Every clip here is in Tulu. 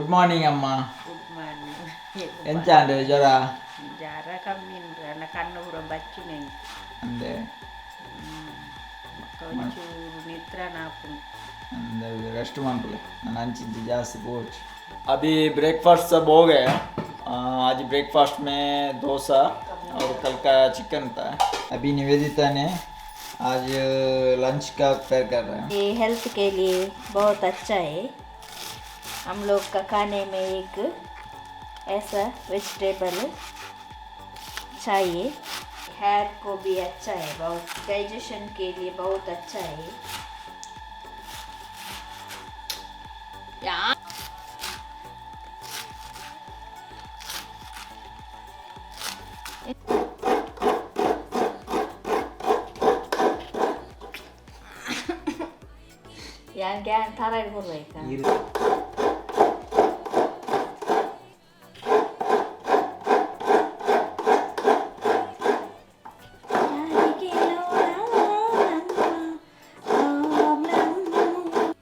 ಗುಡ್ ಮಾರ್ನಿಂಗ್ ಅಮ್ಮ. Good morning. ಎಂಚಾಂಡ್ ಜ್ವರ? ಜ್ವರ ಕಮ್ಮಿ ಉಂಟು ಅಣ್ಣ, ಕಣ್ಣು ಪೂರ ಬಚ್ಚಿನ. ಅಂದೆ. ಒಂಚೂರು ನಿದ್ರಾನ ಆಪುಂಡು. अंदर रेस्ट मानपुले अंची जास्ती पहुंच। अभी ब्रेकफास्ट सब हो गया। आज ब्रेकफास्ट में डोसा और कल का चिकन था। अभी निवेदिता ने आज लंच का प्रिपेयर कर रहे हैं। ये हेल्थ के लिए बहुत अच्छा है। हम लोग का खाने में एक ऐसा वेजिटेबल चाहिए। हेयर को भी अच्छा है, बहुत डाइजेशन के लिए बहुत अच्छा है। ಯಾನ್ ಗ್ಯಾನ್ ಥಾರಾಯ್ಡ್ ಬರ್ಬೇಕಾ?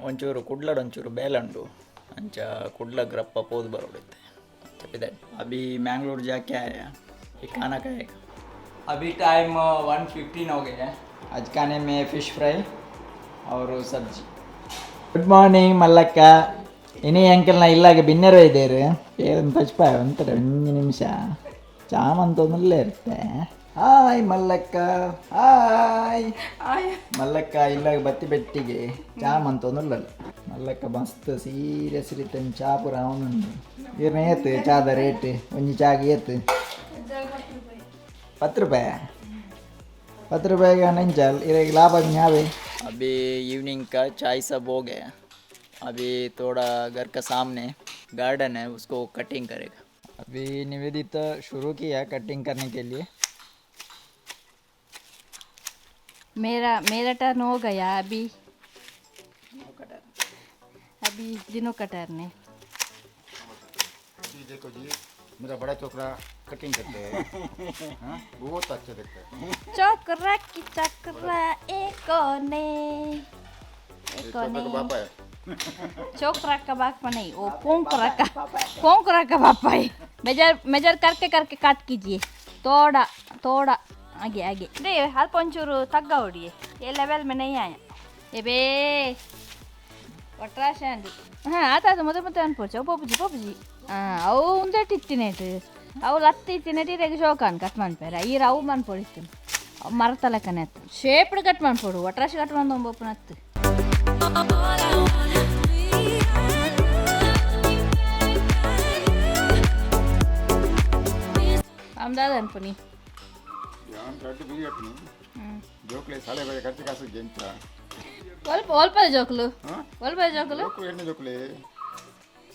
ಒಂಚೂರು ಕುಡ್ಲಡ್ ಒಂಚೂರು ಬೇಲಂಡು, ಅಂಚ ಕುಡ್ಲ ಗ್ರಪ್ಪ ಪೋದು ಬರೋಡೈತೆ चपिದೆ। अभी मैंगलोर जाके आया, ये खाना खाएगा। अभी टाइम 1:15 हो गया है। आज खाने में फिश फ्राई और सब्जी। ಗುಡ್ ಮಾರ್ನಿಂಗ್ ಮಲ್ಲಕ್ಕ. ಇನಿ ಅಂಕಲ್ನ ಇಲ್ಲಾಗ ಬಿನ್ನೆರ ಇದ್ದೇರು ಏನ್ ಪಚ್ಪಾಯ ಒಂಥರ ಒಂಜಿ ನಿಮಿಷ ಚಾಮಂತೊಂದುಲ್ಲೇ ಇರುತ್ತೆ. Hi ಮಲ್ಲಕ್ಕ, hi ಮಲ್ಲಕ್ಕ. ಇಲ್ಲಾಗ ಬತ್ತಿ ಬೆಟ್ಟಿಗೆ ಚಾಮಂತೊಂದುಲ್ಲಲ್ಲ ಮಲ್ಲಕ್ಕ. ಮಸ್ತ್ ಸೀರಿಯಸ್ ರೀತಿ ಚಾ ಪೂರ ಅವನುಂಡು. ಇರ್ನ ಏತು ಚಾದ ರೇಟ್? ಒಂಜಿ ಚಾಗೆ ಏತು? 10 ರೂಪಾಯಿ. 10 ರೂಪಾಯಿ ನಂಚಾಲ್ इरेग लाभ ಯಾವೆ। अभी इवनिंग का चाय सब हो गया। अभी थोड़ा घर का सामने गार्डन है, उसको कटिंग करेगा। अभी निवेदिता शुरू किया कटिंग करने के लिए। मेरा मेरा टर्न हो गया। अभी अभी दिनों का टर्न है। जी देखो जी, मेरा बड़ा छोकरा कटिंग करते हैं। हाँ, बहुत अच्छे दिखते हैं। चोकरा की चक्रा एक कोने ये एक छोकरा कोने। का बापा है। चोकरा का बाप नहीं, वो पोंकरा का, पोंकरा का पापा है। मेजर मेजर करके करके काट कीजिए, थोड़ा थोड़ा आगे आगे। दे हर पंचूರು ತಗ್ಗ ಹೊಡಿಯೇ, ये लेवल में नहीं आया। ए बे ಒಟ್ರಾಶೆ ಅಂದಿ. ಹಾಂ, ಆತ ಮೊದಲು ಮತ್ತೆ ಅನ್ಪೋಚ ಪೋಪುಜಿ ಪೋಪುಜಿ. ಹಾಂ, ಅವು ಉಂದೆಟ್ ಇತ್ತಿನೇಟ್ ಅವು ಲತ್ತಿ ಇತ್ತಿನೇಟ್ ಇರೆಗ್ ಶೋಕಾನ್ ಕಟ್ ಮನ್ಪೇರ. ಈರ್ ಅವು ಮನ್ಪೊಡಿತ್ತೀನಿ, ಅವು ಮರತ ಲೆಕ್ಕನೆ ಅತ್ತು. ಶೇಪ್ಡ್ ಕಟ್ ಮನ್ಪೊಡು, ಒಟ್ರಾಶಿ ಕಟ್ ಮಂದೊಂದು ಬೋಪುನತ್ತು. ಅಮ್ದಾದ ಅನ್ಪುನಿ. ಯಾನ್ ರಡ್ಡು ಬೀಡಿ ಕಟ್ಟಿನಿ ಜೋಕ್ಲೆ ಸಾಲೆ ಬಜೆ ಖರ್ಚು ಕಾಸು ಜಂಚ. ಒಲ್ಪ ಒಲ್ಪದ ಜೋಕ್ಲು. ಹಾಂ. ಒಲ್ಪದ ಜೋಕ್ಲು. ಜೋಕ್ಲು ಎಣ್ಣೆ ಜೋಕ್ಲೆ.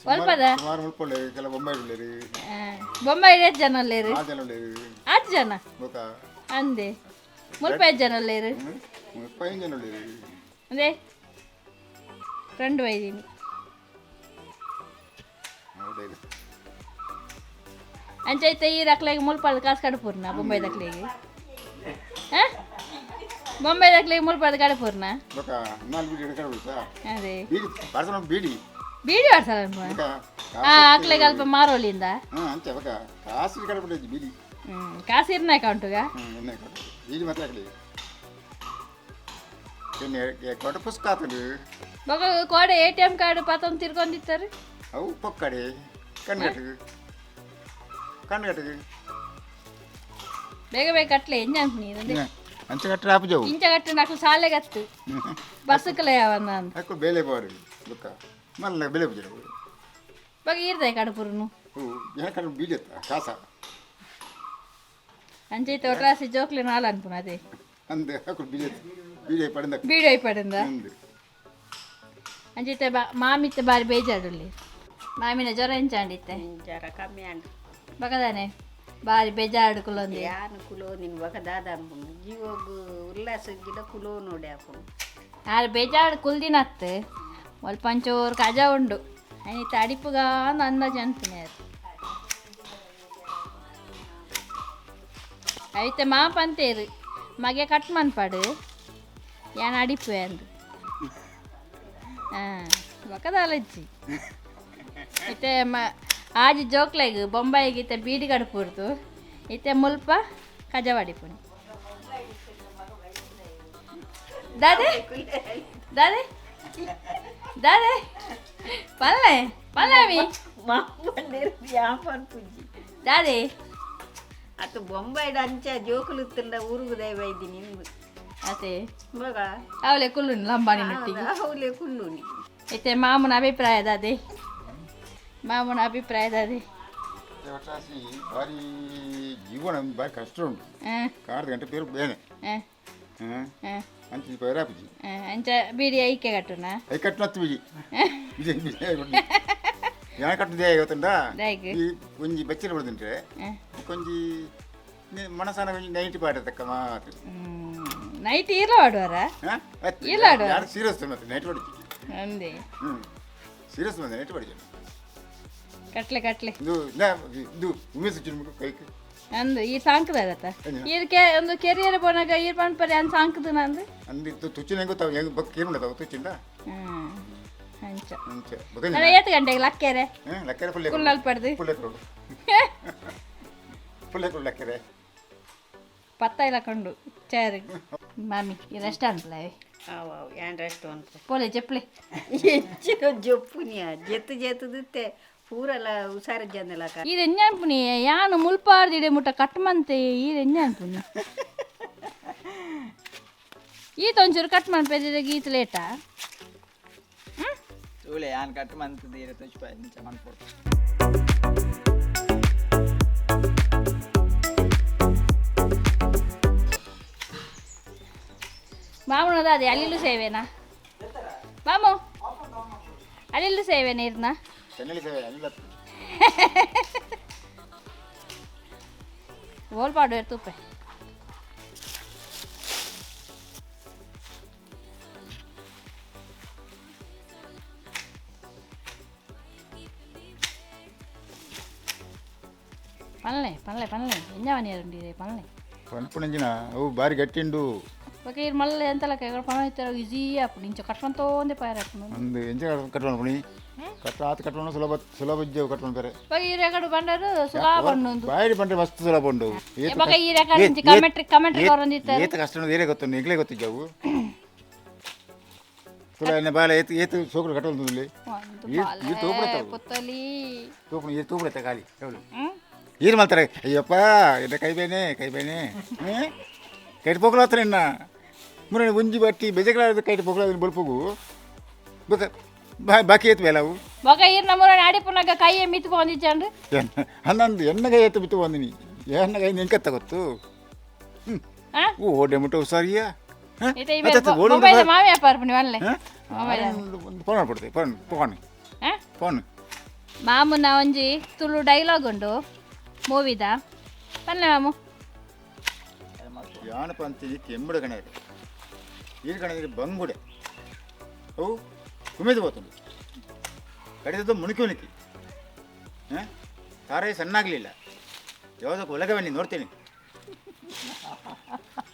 ಒಲ್ಪದ? ಸುಮಾರು ಮುಳ್ಪೊಳ್ಳೆ ಕೆಲ ಬೊಂಬೈ ಉಳ್ಳೇರು. ಬೊಂಬೈ ಎಷ್ಟು ಜನ ಉಲ್ಲೇರು? ಆ ಜನ ಉಳ್ಳೇರು. ಆರು ಜನ. ಬೊಕ ಅಂದೆ ಮುಲ್ಪ ಎಷ್ಟು ಜನ ಉಲ್ಲೇರು? 35 ಜನ ಉಳ್ಳೇರು. ಅಂದೆ ಫ್ರೆಂಡ್ ಬೈದೀನಿ. ಹೌದೈದು. ಅಂಚೈತೆ ಈ ರಕ್ಲೆಗೆ ಮುಲ್ಪದ ಕಾಸು ಕಡುಪೂರ್ನ ಬೊಂಬೈ ದಕ್ಲೆಗೆ? ಹಾಂ, ಬೊಂಬೈ ದಕ್ಲೆಗೆ ಮುಲ್ಪದ ಕಡುಪೂರ್ನ? ಬೊಕ ನಾಲ್ ಬೀಡಿ ಕಡುಬು. ಅದೇ. ಬೀಡಿ ಪಾರ್ಸಲ್ ಬೀಡಿ. ಬೀಡಿ ವಾಡ್ಸಲ್ಲ. ಬೊಕ ಹಾಂ, ಅಕ್ಲೆಗೆ ಅಲ್ಪ ಮಾರೋಲಿಂದ. ಹಾಂ, ಅಂಚೆ ಬೊಕ ಕಾಸು ಕಡುಬು ಬೀಡಿ. ಹ್ಞೂ, ಕಾಸು ಇರ್ನ ಅಕೌಂಟುಗ. ಹ್ಞೂ, ಎಣ್ಣೆ ಕೊಟ್ಟು ಬೀಡಿ ಮಾತ್ರ ಹಾಕಲಿ ಎಣ್ಣೆ ಕೊಟ್ಟು ಪುಸ್ತಕ ಆತದು. ಬೊಕ ಕೋಡೆ ಎ.ಟಿ.ಎಮ್ ಕಾರ್ಡ್ ಪತ್ತೊಂದು ತಿರ್ಕೊಂಡಿತ್ತಾರೆ. ಅವು ಪೊಕ್ಕಡೆ ಕಣ್ಗಟ್ಟು ಕಣ್ಗಟ್ಟು. ಬೇಗ ಬೇಗ ಕಟ್ಲೆ ಎಂಜ ಅನ್ಪುನಿ. ಅಂಚೆ ಕಟ್ಟರೆ ಆಪುಜವು. ಇಂಚ ಕಟ್ಟಿ ನಕ್ಲು ಸಾಲೆಗತ್ತು ಬಸ್ಸುಕಲೆ ಯಾವನ್ನ ಅಂತ. ಅಕ್ಕು ಬೇಲೆ ಬೋರು ಬೊಕ್ಕ ಮಲ್ಲ ಬೆಲೆ ಪೂಜೆ. ಬೊಕ ಈರ್ದೆ ಕಡುಪುರುನು. ಹ್ಞೂ, ಏನ ಕಣ್ಣು ಬೀಡಿ ಅತ್ತ ಕಾಸ. ಅಂಚೈತೆ ಒಟ್ರಾಸಿ ಜೋಕ್ಲಿ ನಾಲ್ ಅನ್ಪುನ ಅದೇ. ಅಂದೆ ಅಕ್ಕು ಬೀಡಿ ಬೀಡಿ ಪಡೆದ. ಬೀಡಿ ಪಡೆಂದ. ಅಂದು. ಅಂಚೈತೆ ಬಾ ಮಾಮಿತ್ತೆ ಬಾರಿ ಬೇಜಾರುಲ್ಲಿ. ಮಾಮಿನ ಜ್ವರ ಎಂಚಾಂಡಿತ್ತೆ? ಜ್ವರ ಕಮ್ಮಿ ಆಂಡ್. ಬಕದಾನೆ ಬಾರಿ ಬೇಜಾರು ಕುಲೊಂದಿ. ಯಾನ್ ಕುಲೋ ನಿನ್ ಬಕ ದಾದ ಅನ್ಪುಂಡು ಜೀವಗ್ ಉಲ್ಲಾಸ ಗಿಡ ಕುಲೋ ನೋಡಿ ಆಪುಂಡು. ಆರು ಬೇಜಾರು ಕುಲ್ದಿನತ್ತು ಒಲ್ಪ ಒಂಚೂರು ಕಜ ಉಂಡು ಅನಿತ ಅಡಿಪುಗ ಅಂದ್ ಅಂದಾಜು ಅನ್ಪುನೆ ಅದು. ಐತೆ ಮಾಪಂತೇರು ಮಗೆ ಕಟ್ ಮನ್ಪಾಡು ಯಾನ್ ಅಡಿಪುವೆ ಅಂದು. ಹಾಂ, ಬಕದಾಲಜ್ಜಿ. ಇತ್ತೆ ಆಜಿ ಜೋಕ್ಲೆಗ್ ಬೊಂಬಾಯಿಗೆ ಇತ್ತೆ ಬೀಡಿ ಕಡುಪುರ್ದು ಇತ್ತೆ ಮುಲ್ಪ ಕಜವಾಡಿ ಪುಣಿ ದಾದೆ ದಾದೆ ದಾದೆ ಪಲ್ಲೆ ಪಲ್ಲೆ ಯಾಪನ್ ಪುಜ್ಜಿ ದಾದೆ ಅತು ಬೊಂಬಾಯಿಡ್ ಅಂಚ ಜೋಕುಲು ತಿಂಡ ಊರುಗು ದೈವ ಇದ್ದೀನಿ ನಿಂದು ಅತೆ ಮಗ ಅವಲೆ ಕುಲ್ಲುನಿ ಲಂಬಾಣಿ ನೊಟ್ಟಿಗೆ ಅವಲೆ ಕುಲ್ಲುನಿ ಇತ್ತೆ ಮಾಮನ ಅಭಿಪ್ರಾಯ ದಾದೆ ಮಾಮನ ಅಭಿಪ್ರಾಯ ದಾದೆ ಒಟ್ರಾಸಿ ಭಾರಿ ಜೀವನ ಭಾರಿ ಕಷ್ಟ ಉಂಟು ಕಾಡ್ದ ಗಂಟೆ ಪೇರು ಬೇನೆ ಅಂಚ ಪೇರಾಪುಜಿ ಅಂಚ ಬೀಡಿ ಐಕೆ ಕಟ್ಟುನ I ಕಟ್ಟುನತ್ತು ಬಿಜಿ ಬಿಜಿ ಬಿಜಿ ಯಾನ ಕಟ್ಟುದೇ ಗೊತ್ತುಂಡ ಈ ಒಂಜಿ ಬಚ್ಚಿರ ಬಡ್ದುಂಟ್ರೆ ಕೊಂಜಿ ಮನಸಾನ ಒಂಜಿ ನೈಟಿ ಪಾಡ ತಕ್ಕ ಮಾತ್ರ ನೈಟ್ ಈರ್ಲ ಆಡುವಾರ ಈರ್ಲ ಆಡುವಾರ ಯಾರು ಸೀರಿಯಸ್ ಮತ್ತೆ ನೈಟ್ ಪಡಿಚಿ ಅಂದೆ ಸೀರಿಯಸ್ ಬಂದೆ ನೈಟ್ ಪಡಿಚಿ ಕಟ್ಲೆ ಕಟ್ಲೆ ಇದು ಇದು ಉಮೇಶ್ ಚುರುಮುಖ ಕೈಕ್ ಅಂದು ಈ ಸಾಂಕದಾಗತ್ತ ಈರ್ ಕೆ ಒಂದು ಕೆರಿಯರ್ ಪೋನಾಗ ಈರ್ ಪನ್ಪರೆ ಅಂದ್ ಸಾಂಕದ ನಂದು ಅಂದು ತುಚ್ಚಿನ ಹೆಂಗೆ ಗೊತ್ತಾವ ಹೆಂಗೆ ಬಕ್ ಏನು ಉಂಡತಾವ ತುಚ್ಚಿಂದ ಅಂಚ ಅಂಚ ಅಲ್ಲ ಏತ್ ಗಂಟೆಗೆ ಲಕ್ಕೆರೆ ಲಕ್ಕೆರೆ ಫುಲ್ ಕುಲ್ಲಲ್ ಪಡ್ದು ಫುಲ್ ಕೊಡು ಫುಲ್ ಕೊಡು ಲಕ್ಕೆರೆ ಪತ್ತ ಇಲ್ಲ ಕೊಂಡು ಚೇರ್ ಮಾಮಿ ಈ ರೆಸ್ಟೋರೆಂಟ್ ಲೇ ಅವು ಅವು ಏನ್ ರೆಸ್ಟೋರೆಂಟ್ ಪೋಲೆ ಜಪ್ಲೆ ಹೆಚ್ಚಿನ ಜೊಪ್ಪುನಿಯ ಜೆತ್ತು ಜೆತ್ತುತ್ತೆ ಪೂರಲ ಹುಷಾರು ಜಂದಲ ಈ ಎಂಜಾನ್ಪುನಿ ಯಾನು ಮುಲ್ಪಾರ್ದಿಡೆ ಮುಟ್ಟ ಕಟ್ ಮಂತೆ ಈ ಎಂಜಾನ್ಪುನಿ ಈತ ಒಂಚೂರು ಕಟ್ ಮನ್ಪೆದಿದೆ ಗೀತ ಲೇಟಾ ತೂಲೆ ಯಾನ್ ಕಟ್ ಮಂತದ ಇರ ತುಚ್ಪ ಇಂಚ ಮನ್ಪೊಡು ಮಾಮೂನದ ಅದೇ ಅಲ್ಲಿಲ್ಲೂ ಸೇವೆನಾ ಮಾಮು ಅಲ್ಲಿಲ್ಲೂ ಸೇವೆನಾ ಇರ್ನ ಚೆನ್ನಲಿ ಸೇವೆ ಅಲ್ಲ ಓಲ್ಪಾಡು ತುಪ್ಪೆ ಪನ್ಲೆ ಪನ್ಲೆ ಪನ್ಲೆ ಎಂಜ ಪನ್ಲೆ ಪನ್ಪುಣಂಜಿನ ಅವು ಬಾರಿ ಗಟ್ಟಿಂಡು ಬೊಕ ಈರ್ ಮಲ್ಲ ಎಂತಲ ಕೈಗಳು ಪಣ ಇತ್ತರ ಈಸಿ ಆಪುಂಡು ಇಂಚ ಕಟ್ಕೊಂತೋಂದೆ ಪಾಯರ್ ಆಪುಂಡು ಒಂದು ಎಂಚ ಕಟ್ಟೋಣ ಪುಣಿ ಕಟ್ಟ ಆತ ಕಟ್ಟೋಣ ಸುಲಭ ಸುಲಭ ಇಜ್ಜೆ ಕಟ್ಟೋಣ ಬೇರೆ ಬೊಕ ಈರ್ ಎಕಡೆ ಬಂಡರು ಸುಲಭ ಉಂಡು ಬಾಯಿ ಬಂದ್ರೆ ಮಸ್ತ್ ಸುಲಭ ಉಂಡು ಬೊಕ ಈರ್ ಎಕಡೆ ಇಂಚ ಕಮೆಂಟ್ರಿ ಕಮೆಂಟ್ರಿ ಕೊರೊಂದಿತ್ತಾರೆ ಏತ ಕಷ್ಟ ಏರೇ ಗೊತ್ತು ಎಂಗ್ಲೇ ಗೊತ್ತಿದ್ದವು ತುಲ ಎನ್ನ ಬಾಲ ಏತು ಏತು ಸೋಕರು ಕಟ್ಟೋದು ಈ ತೂಪುಡ ಪುತ್ತಲಿ ತೂಪುಣ ಈ ತೂಪುಡ ಖಾಲಿ ಹೌದು ಏನು ಮಾಡ್ತಾರೆ ಅಯ್ಯಪ್ಪ ಎನ್ನ ಕೈ ಬೇನೆ ಕೈ ಬೇನೆ ಕೈಟ್ ಪೋಕಲ ನಿನ್ನ ಮುರ ಒಂಜಿ ಬಟ್ಟಿ ಬೆಜಕಲ ಕೈಟ್ ಪೋಕಲ ಬಲ್ಪುಗು ಬೊಕ ಬಾಕಿ ಏತು ಬೇಲವು ಬೊಕ ಈರ್ ನಮ್ಮೂರನ್ನ ಅಡಿಪುನಾಗ ಕೈಯೇ ಮಿತ್ತು ಪೋಂದಿಚ್ಚಂಡು ಹನ್ನೊಂದು ಎಣ್ಣ ಕೈ ಎತ್ತು ಬಿತ್ತು ಬಂದಿನಿ ಎಣ್ಣ ಕೈ ನಿಂಕತ್ತ ಗೊತ್ತು ಓ ಓಡೆ ಮುಟ್ಟ ಹುಷಾರಿಯಾ ಮೊಬೈಲ್ ಮಾವಿ ವ್ಯಾಪಾರ ಪುನಿ ಒಲ್ಲೆ ಫೋನ್ ಮಾಡ್ಬಿಡ್ತೆ ಫೋನ್ ಫೋನ್ ಫೋನ್ ಮಾಮುನ ಒಂಜಿ ತುಳು ಡೈಲಾಗ್ ಉಂಡು ಮೂವಿದ ಪನ್ಲೆ ಮಾಮು ಯಾನಪ್ಪ ಅಂತೀನಿ ಕೆಂಬುಡ ಕಣ ಈರು ಕಣ ಬಂಗುಡೆ ಅವು ಉಮೇದು పోతుంది ಕಡಿತದ್ದು ಮುಣುಕಿ ಮುಣುಕಿ ಹಾಂ ತಾರೇ ಸಣ್ಣಾಗಲಿಲ್ಲ ಯಾವುದಕ್ಕೆ ಒಳಗೆ ಬನ್ನಿ ನೋಡ್ತೀನಿ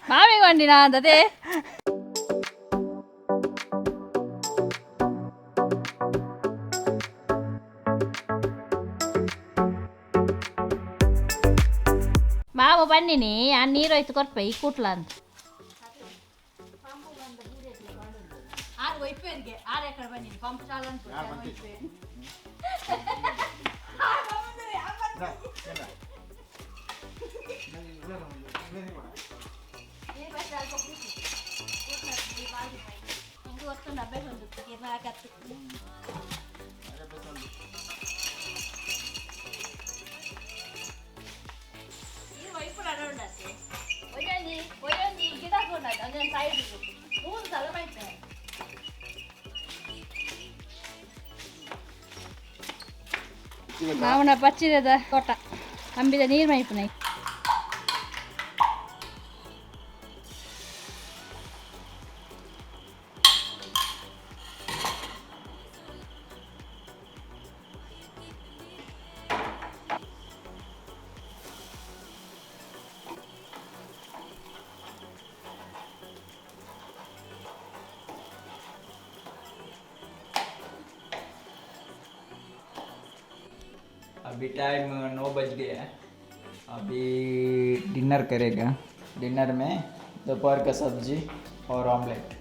ಮಾಮಿಗೊಂಡಿನ ಅಂತದೆ ಮಾವು ಬನ್ನಿನಿ ಆ ನೀರು ಹೋಯ್ತು ಕೊರ್ಪೆ ಈ ಕೂಟ್ಲ ಅಂತ ಮಾವನ ಪಚ್ಚಿರದ ತೋಟ ಅಂಬಿದ ನೀರು ಮೈಪುನೈ अभी टाइम 9 बज गया है। अभी डिनर करेगा। डिनर में दोपहर का सब्जी और ऑमलेट।